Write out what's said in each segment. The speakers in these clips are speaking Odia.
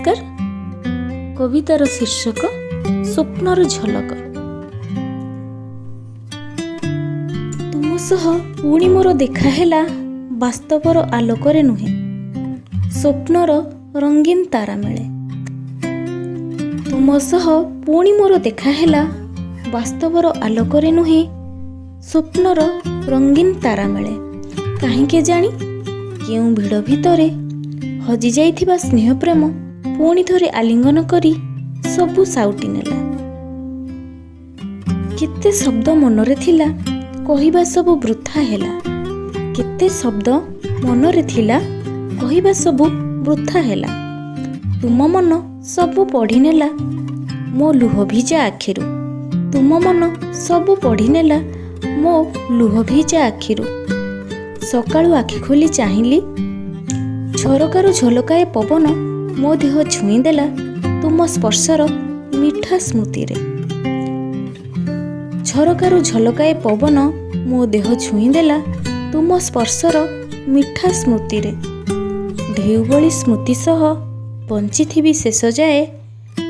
ନମସ୍କାର। କବିତାର ଶୀର୍ଷକ ସ୍ୱପ୍ନର ଝଲକ। ତୁମ ସହ ପୁଣି ମୋର ଦେଖା ହେଲା, ବାସ୍ତବର ଆଲୋକରେ ନୁହେଁ, ସ୍ୱପ୍ନର ରଙ୍ଗୀନ ତାରା ମିଳେ। ତୁମ ସହ ପୁଣି ମୋର ଦେଖା ହେଲା, ବାସ୍ତବର ଆଲୋକରେ ନୁହେଁ, ସ୍ୱପ୍ନର ରଙ୍ଗୀନ ତାରା ମିଳେ। କାହିଁ କେଜାଣି କେଉଁ ଭିଡ଼ ଭିତରେ ହଜିଯାଇଥିବା ସ୍ନେହ ପ୍ରେମ ପୁଣି ଥରେ ଆଲିଙ୍ଗନ କରି ସବୁ ସାଉଟି ନେଲା। କେତେ ଶବ୍ଦ ମନରେ ଥିଲା, କହିବା ସବୁ ବୃଥା ହେଲା। କେତେ ଶବ୍ଦ ମନରେ ଥିଲା, କହିବା ସବୁ ବୃଥା ହେଲା। ତୁମ ମନ ସବୁ ପଢ଼ିନେଲା ମୋ ଲୁହ ଭିଜା ଆଖିରୁ। ତୁମ ମନ ସବୁ ପଢ଼ିନେଲା ମୋ ଲୁହ ଭିଜା ଆଖିରୁ। ସକାଳୁ ଆଖି ଖୋଲି ଚାହିଁଲି, ଝରକାରୁ ଝଲକାଏ ପବନ ମୋ ଦେହ ଛୁଇଁଦେଲା ତୁମ ସ୍ପର୍ଶର ମିଠା ସ୍ମୃତିରେ। ଝରକାରୁ ଝଲକାଏ ପବନ ମୋ ଦେହ ଛୁଇଁଦେଲା ତୁମ ସ୍ପର୍ଶର ମିଠା ସ୍ମୃତିରେ। ଢେଉ ଭଳି ସ୍ମୃତି ସହ ବଞ୍ଚିଥିବି ଶେଷ ଯାଏ,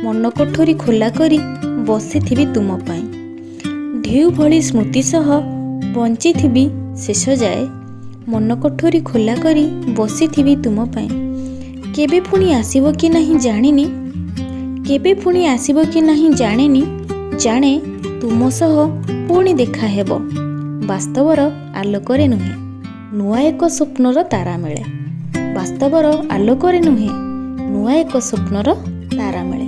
ମନ କୋଠରୀ ଖୋଲା କରି ବସିଥିବି ତୁମ ପାଇଁ। ଢେଉ ଭଳି ସ୍ମୃତି ସହ ବଞ୍ଚିଥିବି ଶେଷ ଯାଏ, ମନ କୋଠରୀ ଖୋଲା କରି ବସିଥିବି ତୁମ ପାଇଁ। କେବେ ପୁଣି ଆସିବ କି ନାହିଁ ଜାଣିନି, କେବେ ପୁଣି ଆସିବ କି ନାହିଁ ଜାଣିନି, ଜାଣେ ତୁମ ସହ ପୁଣି ଦେଖା ହେବ, ବାସ୍ତବର ଆଲୋକରେ ନୁହେଁ, ନୂଆ ଏକ ସ୍ୱପ୍ନର ତାରା ମିଳେ। ବାସ୍ତବର ଆଲୋକରେ ନୁହେଁ, ନୂଆ ଏକ ସ୍ୱପ୍ନର ତାରା ମିଳେ।